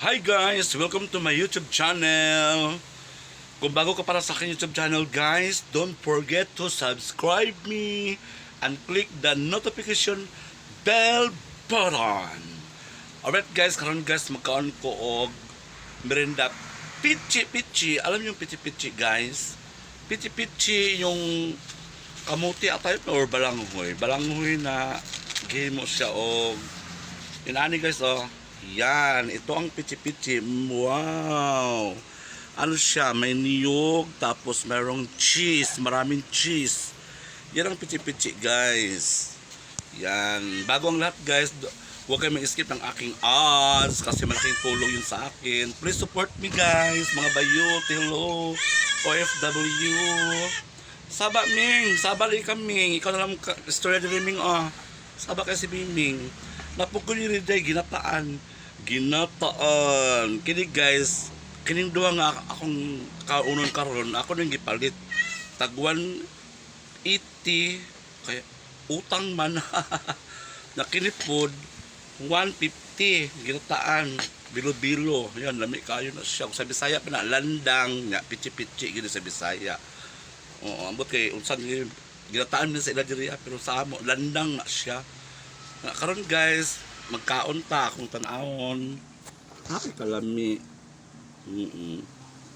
Hi guys! Welcome to my YouTube channel! Kung bago ka para sa aking YouTube channel guys, don't forget to subscribe me and click the notification bell button. Alright guys, karon guys, magkaon ko og merinda pichi pichi. Alam niyo yung pichi pichi, guys? Pichi pichi yung kamuti atay or balanghoy. Balanghoy na gihimo siya og yun ani guys, oh. Yan, ito ang pichi-pichi. Wow. Ano siya, may niyog, tapos merong cheese, maraming cheese. Yan ang pichi-pichi, guys. Yan. Bago ang lahat guys, huwag kayong mag-skip ng aking ads kasi malaking tulong yun sa akin. Please support me guys, mga bayot, hello, OFW. Saba Ming, saba li ka Ming. Ikaw na lang istorya diri Ming oh. Saba kay si Ming. Napukol ni Riday ginataan. Ginataan. Kini guys, kining duha nga akong kaunon karon, ako nang gipalit. Tag 180 kaya utang man nakinipod 150 ginataan bilo-bilo. Yan, lami kayo na siya. Kung sa Bisaya pa na landang nya, pichi-pichi gid sa Bisaya. Oo, ambot kay unsa ni ginataan man sa ila diri ah, pero sa amo landang na siya. Na karon guys, magkaon ta akong tan-awon. Happy kalami.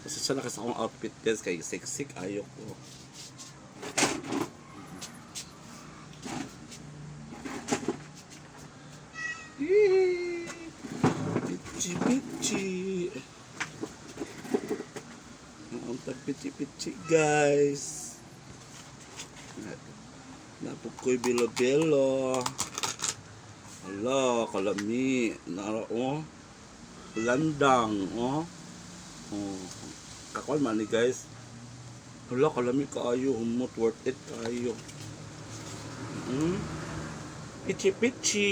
Kasi siya na kasi akong outfit guys kay siksik ayo ko. Yee! Pichi pichi. Ang tag pichi pichi guys. Napukoy bilo-bilo. Hala, kalami. Nara, oh. Landang, oh. Oh. Kakol man ni guys. Hala, kalami kaayo. Humot, worth it kaayo. Pichi pichi.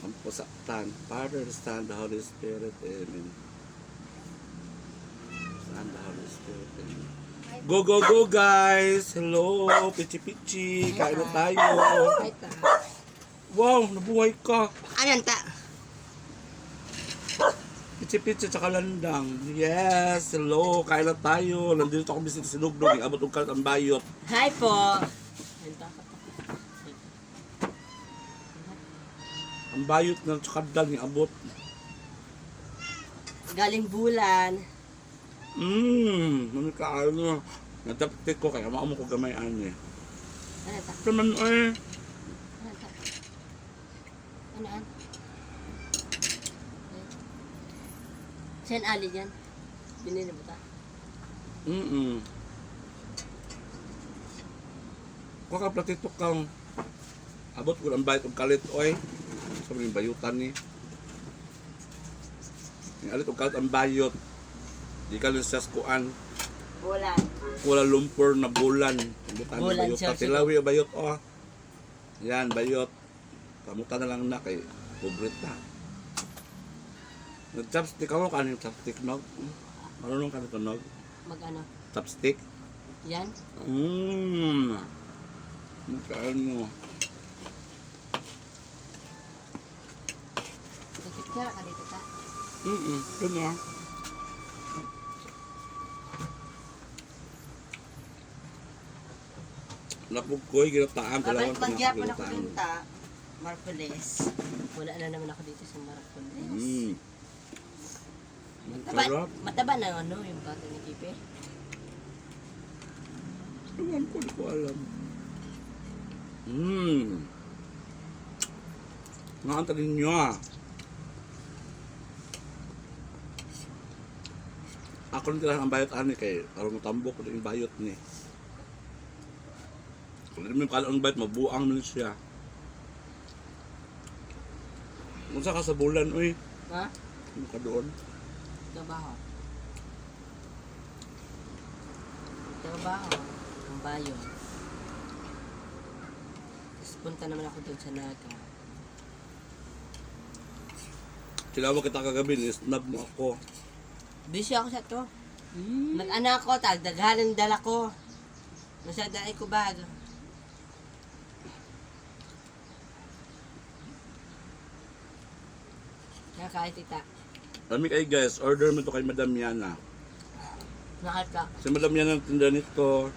Ang pusaktan. Father, Son, the Holy Spirit. Amen. Son, the Holy Spirit. Amen. Go, go, go, guys! Hello! Pichi pichi! Kain na tayo! Ay, ta. Wow! Nabuhay ka! Anan ta? Pichi pichi tsaka landang. Yes! Hello! Kain na tayo! Nandito ako bisita si Lugdog. Abot og kalat ang bayot. Hi po. Ayan ta. Ang bayot ng tsaka dal yung abot. Galing bulan. Mmm! Mami ka ano. Nadapit ko kaya maamo ko gamay ani. Ano ta? Taman eh. Ano ta? Ano an? Saan ali yan? Binili mo ta? Kuha ka platito kang abot ko ang bayot og kalit oy. Sa mga bayutan ni. Ang alit og kalit ang bayot. Di ka lang sa kuan. Bulan. Kuala Lumpur na bulan. Butan Bulan, bayot. sir, Tilawi o bayot oh. Yan bayot. Kamuta na lang na kay pobreta. Nag-chopstick ako kanin chopstick nog. Marunong ka nito nog. Mag ano? Chopstick. Yan? Magkaan mo. Nagpicture ka dito ta? Yun ah. Lapog ko'y ginataan. Babalik Kailangan ko na magyapon ako ginataan. dun ta. Marcoles. Wala na naman ako dito sa Maracoles. Ang Mataba, sarap. mataba na ano yung bata ni Kipe? Ewan ko, di ko alam. Nakanta ninyo ah. Ako rin tirahan ang bayot ani kay aron matambok ko din yung bayot ni. Kung di mo yung ang bayot, mabuang man siya. Unsa ka sa bulan, uy? Ha? Ano ka doon? Trabaho. Trabaho. Ang bayo. Tapos punta naman ako doon sa Naga. Tinawag kita kagabi, snub mo ako. Busy ako sa to. Nag-anak ko, tagdaghan ang dala ko. Nasa daan ko bag. Kaya kayo, tita. Lami kayo guys, order mo to kay Madam Yana. Nakaka. Si Madam Yana ang tinda nito.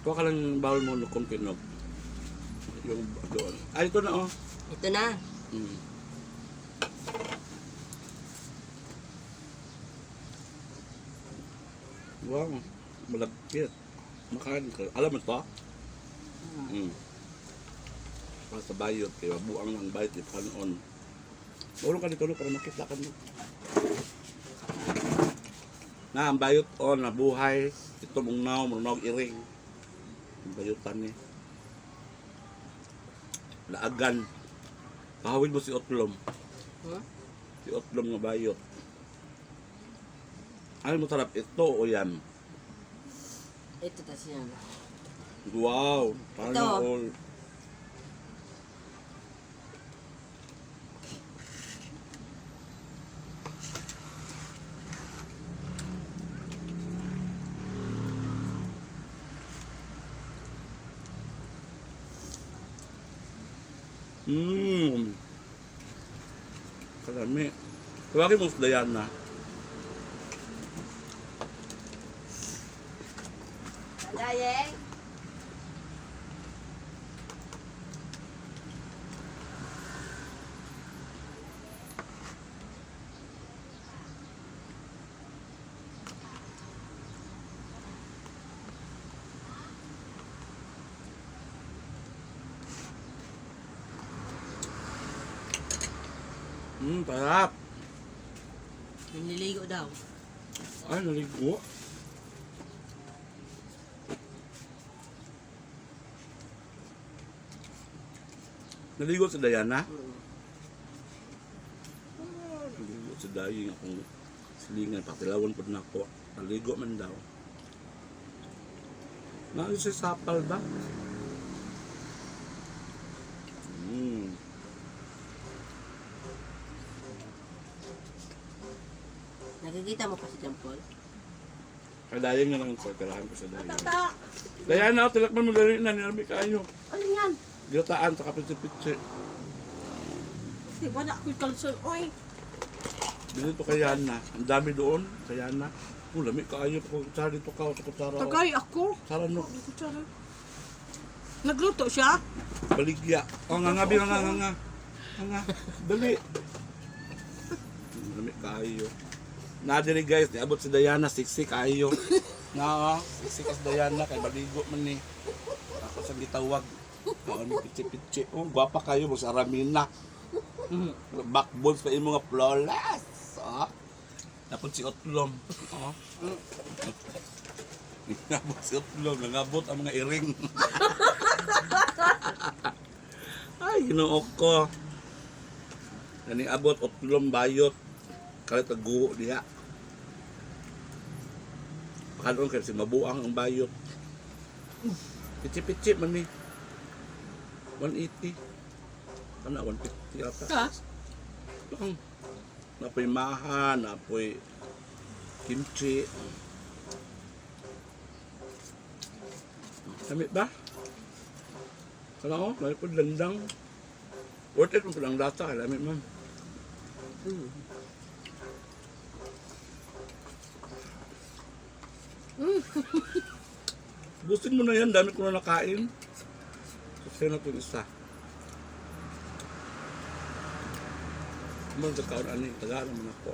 Kuha ka lang yung bawal mo kung pinog. Yung doon. Ay, ito na oh. Ito na. Wow, malagkit. Makain ka. Alam mo ito? Para sa bayot, kaya buang ng bayot, ipanon. Maulong ka dito, no, para makita ka no. Na, ang bayot, oh, nabuhay. Ito mong naw, mong iring. Ang bayotan ni. Laagan. Pahawid mo si Otlom. Huh? Si Otlom nga bayot. Ano mo sarap? Ito o yan? Ito tas yan. Wow! Parang Ito. all. Kalami. Tawagin mo si Diana. Dayeng! Parap. Nanliligo daw. Ay, naligo. Naligo si Diana? Ah, naligo si Daying akong silingan. Patilawan po na ako. Naligo man daw. Naayos si Sapal ba? Nakikita mo pa si John Paul? Kay Daying na lang ko. Tirahan ko sa Daying. Tata! Diana, tilakman mo dali na. Nilami kayo. Ano yan? Ginataan sa kapitsi-pitsi. Di ba na ako'y kalson? Oy! Dito to kay Yana. Ang dami doon. Kay Yana. Oh, lami kaayo. Kutsara dito ka. Sa kutsara. Oh. Tagay ako. Kutsara no. Kutsara. Nagluto siya? Baligya. Oh, nga nga, nga, nga, nga. Nga, nga. Dali. Lami kaayo. Nadiri guys, niabot si Diana, siksi kaayo. Na, oh, siksi ka si Diana, kay baligo man ni. Ako sa gitawag. Kaon ni pitsi-pitsi. Oh, gwapa kayo, mo sa Aramina. Backbones pa imo nga flawless. Oh. Tapos si Otlom. Oh. Nangabot si Otlom, nangabot ang mga iring. Ay, ginoo ko. Nani abot otlom bayot. Kalit ang guho diha. Pakaroon kay si mabuang ang bayot. Pichi-pichi man ni. 180. Ano, 150 ata. Ha? Ang napoy maha, napoy kimchi. Samit ba? Kala ko, may po landang. Worth it mo ang lasa, kalamit ma'am. Gusto mo na yan, dami ko na nakain. Kasi na itong isa. Mo sa kaon ani, tagaan naman ako.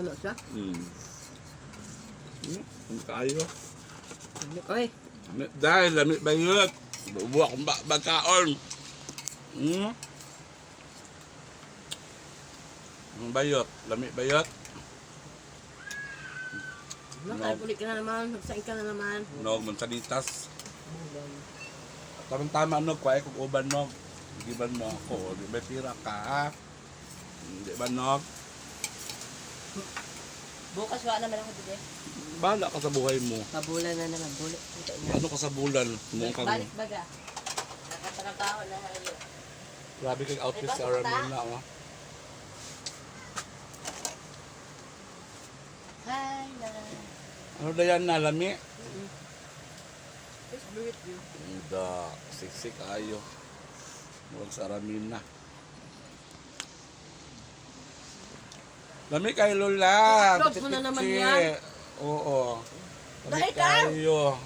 Ano siya? Ang kaayo. Oy! Dahil lamit bayot. Bubuha akong bagkaon. Ang bayot, lamit bayot. Nakabulik ka na naman. Magsaing ka na naman. No, mansanitas. Tamang-tama no, kuhay kong uban no. Hindi ba no ako? Di ba pira ka? Ha? Hindi ba no? Bukas wala naman ako dito. Bahala ka sa buhay mo. Pabulan na naman. Bulik. Puta na. Ano ka sa bulan? Mukhang Balik baga. Nakatrabaho na hayo. Grabe kang outfit sa Aramina, oh. Hi na. Ano na yan na, lami? Peace be with you. Da, siksik ayo. Murag sa Aramina. Lami kay Lola. I-upload mo na naman yan. Oo. Lami Dahil ka! kayo.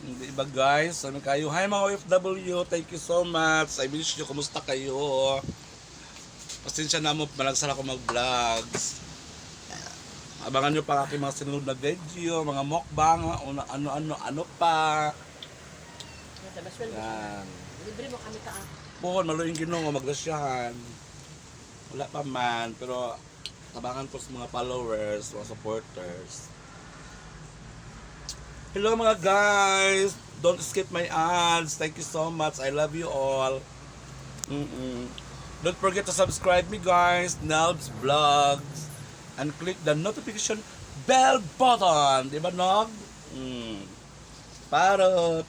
Hindi ba, guys? Lami kayo. Hi, mga OFW. Thank you so much. I miss you. Kumusta kayo? Pasensya na mo. Malagsara ako mag-vlogs. Abangan nyo pa ang aking mga sinunod na video, mga mukbang, ano, ano, ano, ano pa. Yan. Libre mo kami ka ah. Pohon, maluing Ginoo, magrasyahan. Wala pa man, pero tabangan ko sa mga followers, mga supporters. Hello, mga guys! Don't skip my ads. Thank you so much. I love you all. Don't forget to subscribe me, guys, Nelbs Vlogs. And click the notification bell button. Di ba, Nog? Parot.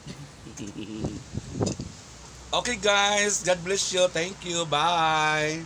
Okay, guys. God bless you. Thank you. Bye.